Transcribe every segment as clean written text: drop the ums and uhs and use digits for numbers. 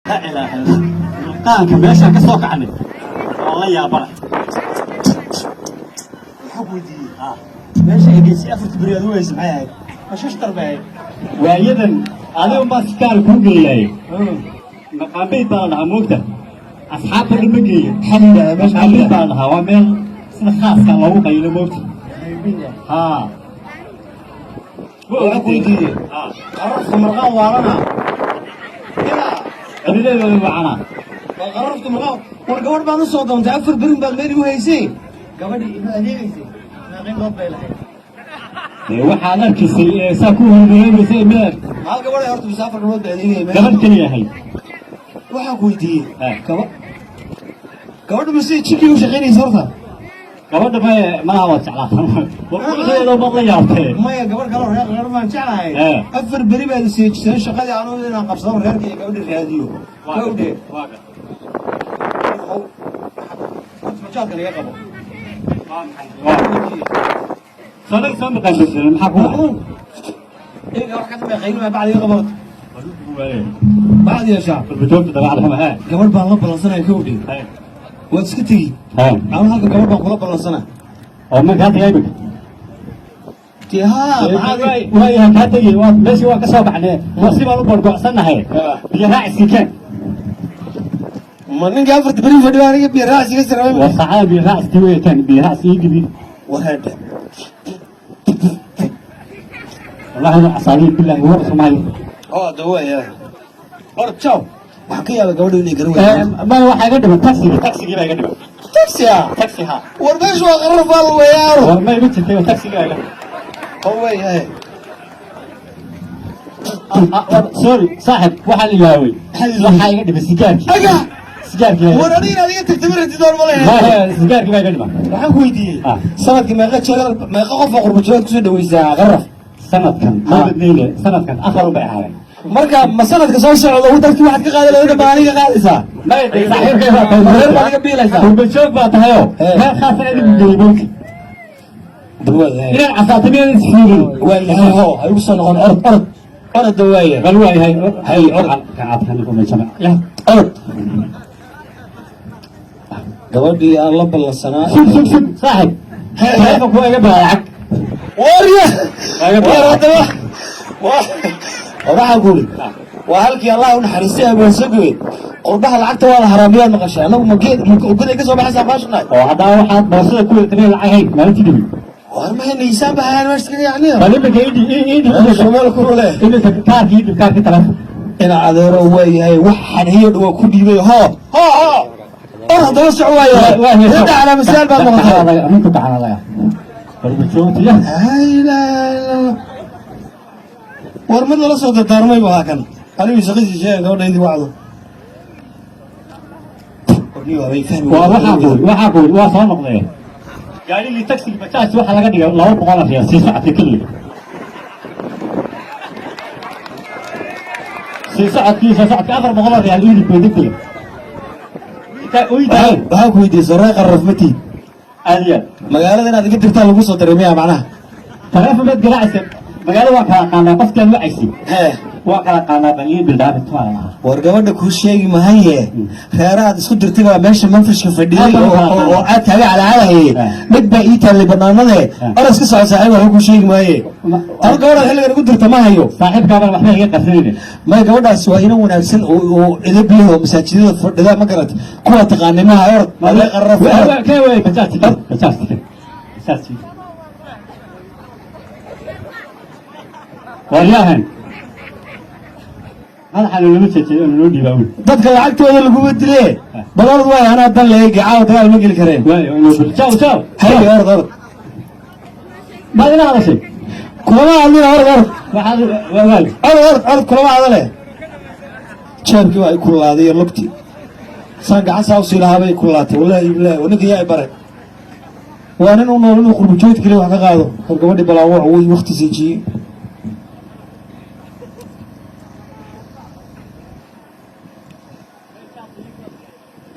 La ilaaha illa qaanka meeshaan ka soo kacnay waa la yaabana. Maxaa ku weydiiyey? Meesha ay geysay afarta beri aad u weysay maxay ahayd? Ma shashtar bay ahayd? Waayadan adiga unbaa si gaar kuu geeyaay. Maqaambeyd baa la dhahaa, moogta asxaabta dhan ma geeyo. Maxaa la yidhahdaa meesha? Maqaambeyd baa la dhahaa, waa meel sida khaaska loogu qaylo, moogta haa. Waxaa ku weydiiyey, qararfta marqaan waalana ilaa celideeda wacana. Waa qararfta marqaan. War, gabadh baan u soo doontay, 4 berin baad meel igu haysay. Gabadhii ima adeegaysay meeqin dood bay lahayd? Dee waxaad arkaysay ee saa ku hormareebaysay meel. Hal gabadh horta mise afar gabdhood baa adeegaya meesha? Gabadh keliya ahayd. Waxaan ku weydiiyey, gabadhu mise jinkii u shaqaynaysa horta? Gabadha ma malaha waad jeclaatan, warquxdeeda baad la yaabtee. Maya, gabadh kaloo reer reer baan jeclahay. 4 beri baad seejiseen shaqadii anuu inaan qabsado reerka iyo gabadha raadiyo. Gawdhe majaadka laga qabo. Sanad soo maqaanbedelen, maxaa ku dhacay? Iminka wax ka dambeeya qaylima bacdi iga qabo, bacdi yeeshaa. Qurbajoogta dabeecad xuma hee. Gabadh baan la ballansanaya, kawdhe. Waad iska tegi. Ama halka gabadh baan kula ballansana. Oo ma kaa tagay imika? Dee haa, maxaad? Waayahay, kaa tegi. Waa meeshii waan ka soo baxnee, waa si baan u bargocsannahay, biyo raaciskii keen. Ma ninka afarta beri fadhiyo aniga biyo raacis iga sirabay? Waa saacada biyo raaciskii wey, keen biyo raacis ii gibi. Wareedhe. Wallahi inuu casaadiyo billahi war sumaayo. Oo da waaya, orod, ciao. Waxaan ka yaabay gabadhu inay garan weydo. Maya, waxaa iga dhiman taxigii, taxigii baa iga dhiman. Taxi ah? Taxi ha. War, meeshu waa qarar faal weeyaano. War ma ima jirtay, taxigii baa iga dhiman. Oo waayahay. Sorry saaxib, waxaan ilaaway, waxaa iga dhimay sigaarkii. Aga. Sigaarkii. War, adiga inaad iga tagtay ma rabtid oon ma lehe. Sigaarkii baa iga dhiman. Waxaan ku weydiiyey, Ah. sanadkii meeqa jeer, meeqa qof oo qurba joog kusoo dhaweysaa qaraf? Sanadkan ma badnayne, sanadkan afar un bay ahaayeen. Marka ma sanadka soo socda dadkii waxaad ka qaadi lahayd baa aniga qaadaysaa? Maya, dee saaxiibkay baa tahay. Reer baad iga biilaysaa. Qurbajoog baa tahayoo meel khaasan adigu geeyey, moogta inaan casaato miyaan isfiirin? Waayahay, ho ha igu soo noqon. Orod, orod, orod, waaye. Bal waayahay. Hay, orod. Ya. Orod, gabadhii aan la ballansanaa. Sug, sug, sug saaxib, telefonku waa iga bilaa lacag. Warya. Waa iga war bilaa. Haddaba waxaan ku uri, waa halkii Allah u naxariistay abaasagoy, qurbaha lacagta waa la haraamiyaad maqashay. Annagu ma geed ogoday ka soo baxaysaa baashanahay. Oo haddana waxaad boorsada ku wadatay lacag hayn maalintii dhibi. War, maxay niisaan bahayaan meesha kaga yacniya? Bal iminka idhib idhib. Shumeel kulule. Iminka kaarkii idhib, kaarkii telefoon. Ina adeero, waayahay, wax xanhiyo dhan waa ku dhiibay. Hoo, hoo, hoo, or haddaba soc waayahay. Hidda calaamasaal baad noqotay. Ninku gacan adaga qurbajoogta ya. Laa ilaaha illa Allah. War, mid lala soo dardaarmay bu ahaa kan. Anigu shaqadiisa sheegan gabadhaydii wacdo. Warniyo waabay fahmi. Waa waxaan ku waxaan ku waa soo noqdee gaarigii taxigi bajaaj waxaa laga dhigay 200 riyaal sii socodka keliya, sii socodkii, soo socodka 400 riyaal iidib bay degdega. Waxaan ku weydiiyey, sorey qarraf ma tiid? Aad iyo aad. Magaalada inaad iga dirtaa lagu soo diray miyaa macnaha? Taleefon baad garaacaysa, magaalada waan kala qaanaa, qofkaan wacaysi Hee. Waan kala qaanaa, bal ii bildhaabi tumaa lahaa. War, gabadha kuu sheegi mahaye, reerahaad isku dirtay baa meesha manfishka fadhiyey oo aad kaaga calacalahayey. Mid baa ii taallay banaanade. Oras ka soco saaxiib, waxba kuu sheegi maaye. Tan gabadhaad xilligan igu dirta ma hayo. Saaxiibkaabaan waxba iga qarsanayne. Maya, gabadhaas waa inan wanaagsan oo edeb leh oo masaajidada fadhida, ma garat? Kuwa taqaanay maha. Orod, adee qarraf, orod. Kee wey? Bajaaj, bajaaj, bajaaj. Waryahan madaxa lolama jeejeeyo oo naloo dhiibaa ul. Dadka lacagtooda laguma dile. Bal orod waay, anaa dan leegi caawa dagaal ma geli kareen. Ciao, ciao. Hay, orod, orod. Maad ila hadashay? Kulama hadlina, orod, orod. Waxaad waay. Orod, orod, orod, kulama hadale. Jeebkii waa i kululaaday iyo lugtii saan gacan saa usii lahaa bay kululaatay. Wallahi bilahi, ninka yaa i bare waa nin u nool inuu qurbajoogta keliya wax ka qaado. War, gabadhii balaawo way wakti siijiyey.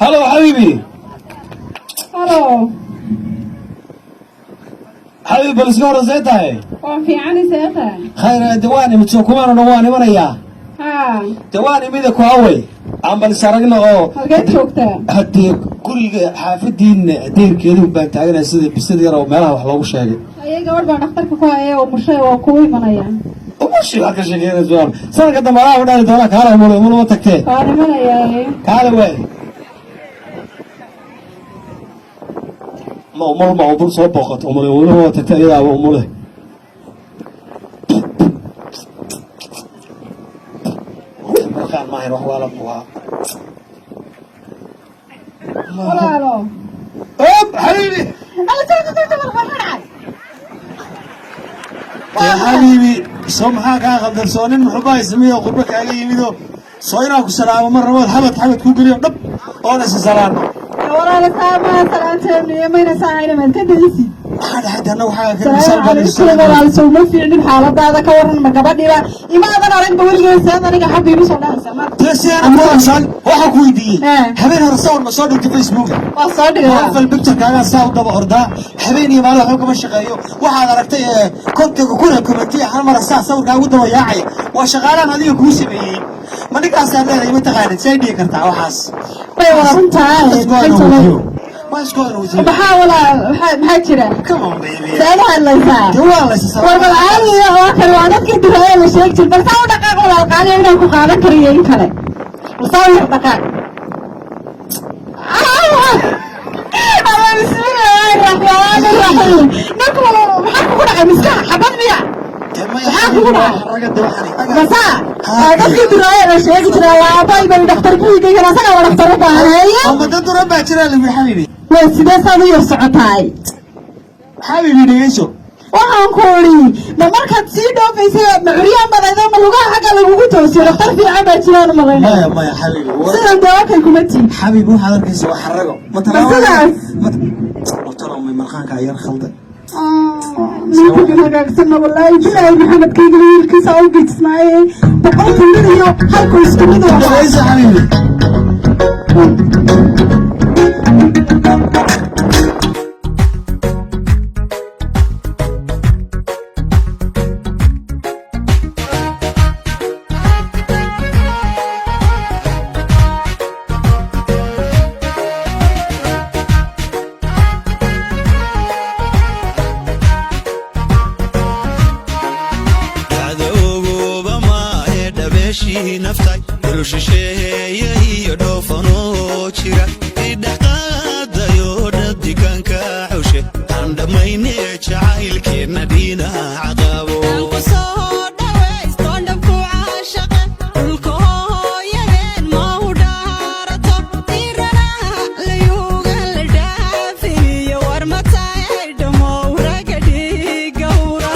Halo xabiibi. Halo. Xabiibi, bal iska horan, see tahay? Waan fiicanaysaa tahay. Khayr. De waan imid, soo kumaan odhan waan imanayaa? Haa. De waan imide, ku awey Aan bal is aragna oo. Halkeed joogtaa? Haddee guriga xaafadiinna deyrkeedu baan taaganay, sida bisad yar oo meelaha wax loogu sheegay. Ayay, gabadh baan dhakhtarka ku haya oo mushay, waa kugu imanaya. Umushi waxaad ka sheekeynaysa sanadka dambe anaa dhaali doonaa. Kaala umule, umulama tagtee. Waan imanayaa. Kaala waay, ma umul, ma umul soo booqato, umule umulama tagtee, iyadaaba umule. Markaan maahayn wax waala buu ahaa. Walaalo. Ob xabiibi. Alla, joogta joogta, bal maxaa dhacay? Ya xabiibi, soo maxaa kaa qaldan? Soo nin muxubaha sameeyo qurbo kaaga yimidoo soo inaan ku salaamo mar rabood xabad xabad kuu geliyo dhab oon isa salaano. Walaalo, saamaa salaanteenu mayna saahayna, maad ka daysid. Maxaa dhacay? Anna waxaa ka Salaamu misaal baan calaykum walaal, sow ma fiicnin xaaladaada? Ka waran, ma gabadhiba imaadan aragba weligeed, seed aniga xabbi igu soo dhahaysa ma? Waxaan ku weydiiyey, habeen hore sawir ma soo dhigtay Facebooka? Waa soo dhigaa. Profile picture-kaagaa saa u daba ordaa habeen iyo maalin, waxba kama shaqeeyo. Waxaad aragtay ee 50-ka kun ee comment-iya hal mara saa sawirkaa ugu daba yaacaya waa shaqaalahan adiga kuu sameeyey. Ma ninkaasaad leedahay? Ma taqaanid say dhigi kartaa waxaas? Bay, waa runtaa. What's going on with you? What's going on with you? Maxaa walaal, maxaa jira? Come on, baby. Seed u hadlaysaa? Dee waa la isa. War bal caadiga oo kale waa dadkii diraaya la sheegi jir. Bal saa u dhaqaaq walaal, qaaliya inaan ku qaadan kariyo in kale. Bal saa u yar dhaqaaq. Ama bismillaahi raxmaani raxiim. Ninku walaal, maxaa kugu dhacay? Miskaha xabad miya? Maxaa kugu dhacay? Masaa waa dadkii diraaya la sheegi jira. Laabay bay dhakhtar buyigaygan asagaa waa dhakhtar u baahan haye. Ama dad duran baa jira lagu xabiibi. Waa sidee saan u yar socotaay? Xabiibi, dhegeyso. Waxaan ku idhi, ma markaad sii dhoofaysay ma curyaan badaydo, ma lugaha xagga lagugu toosiyo? Dhakhtar fiican baa jiraan u malaynaya. Maya, maya, xabiibi. Sidan dee okay kuma tii. Xabiibi, waxaad arkaysa waa xarago. Ma sidaas? Ma marqaanka yar khaldan. Ninkan hagaagsanna wallaahi bilaahi Maxamedkayga wiilkiisa u gejismaaye 100-ka mid iyo halku isku mid u ahaa. Dhegeyso, xabiibi. Dacdooguba maahe dhabeeshii naftay dhul shisheeye iyo dhoofanoo jira idhexqaadayo dhadigaanka xushe aan dhammayne jacaylkeenna dhinaca qabo. Ku soo dhawaysto dhabku caashaqa dhulka hooyadeen ma u dhaarato diiranaha layuga la dhaafiniyo war mataay dhammow raga dhigawra.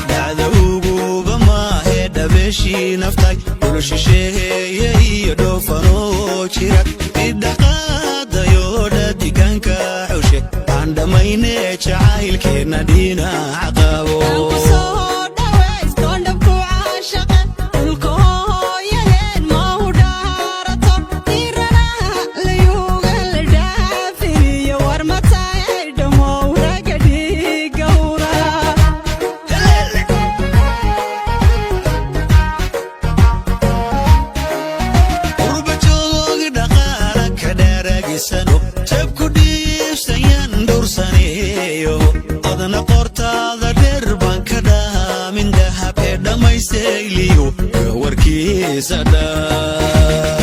Dacdowguba maahe dhabeeshii naftay dhul shisheeye iyo dhoofanoo jira idhexqaadayo dhadigaanka xushe aan dhammayne jacaylkeenna dhinaca qabo. Ku soo dhawaysto dhabku caashaqa dhulka hooyadeen ma u dhaarato diiranaha layuga la dhaafiniyo war mataay dhammow raga dhigawra. Qurbajoogi dhaqaala ka dheeragisano jabku dhiibsayan dhowrsaneeyo adna qortaada dheer baan ka dhaamin dahab ee dhammaystayliyo warkiisa dhaa.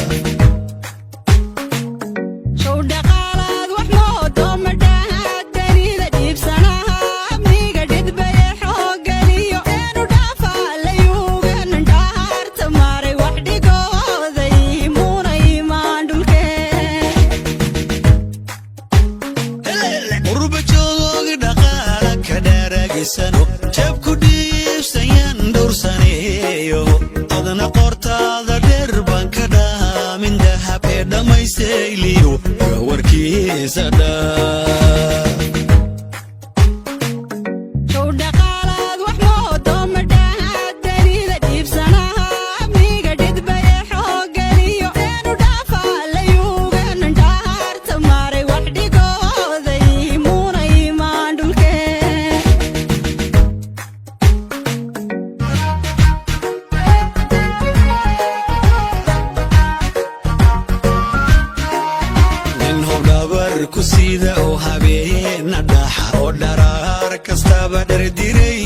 Show dhaqaalaad wax moodo ma dhahadanida dhiibsanaha amniga dhidbaye xooggaliyo eenu dhaafa layugan dhaarta maray wax dhigooday muuna imaan dhulkee. Qurbajoogi dhaqaala ka dheeragisano jabku dhiibsayan dhowrsaneeyo adna qortaada dheer baan ka dhaamin dahab ee dhammaystayliyo warkiisa dhaa. Show dhaqaalaad wax moodo ma dhahadanida dhiibsanaha amniga dhidbaye xooggaliyo eenu dhaafa layugan dhaarta maray wax dhigooday muuna imaan dhulkee.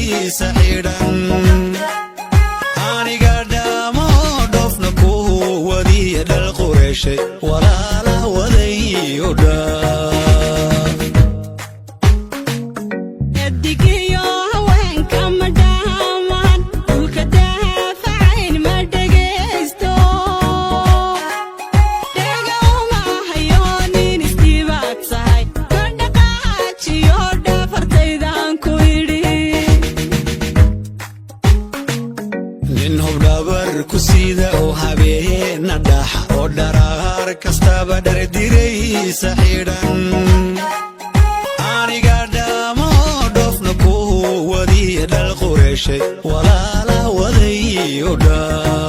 Dhardiraysa xidhan, aniga dhaamo dhoofna ku wadiya dhal Qureeshay walaala wadayo dhaaf. Digiyo haweenka ma dhaamaan, dhulka daafacayn ma dhegaysto, dhegowma hayo nin isdhibaad tahay, ma dhaqaajiyo dhafartaydan ku idhi. Nin hobdhabar ku sida oo habeena dhax oo dharaar kastaba dhardiraysa xidhan, aniga dhaamo dhoofna ku wadiya dhal Qureeshay walaala wadayo dhaaf.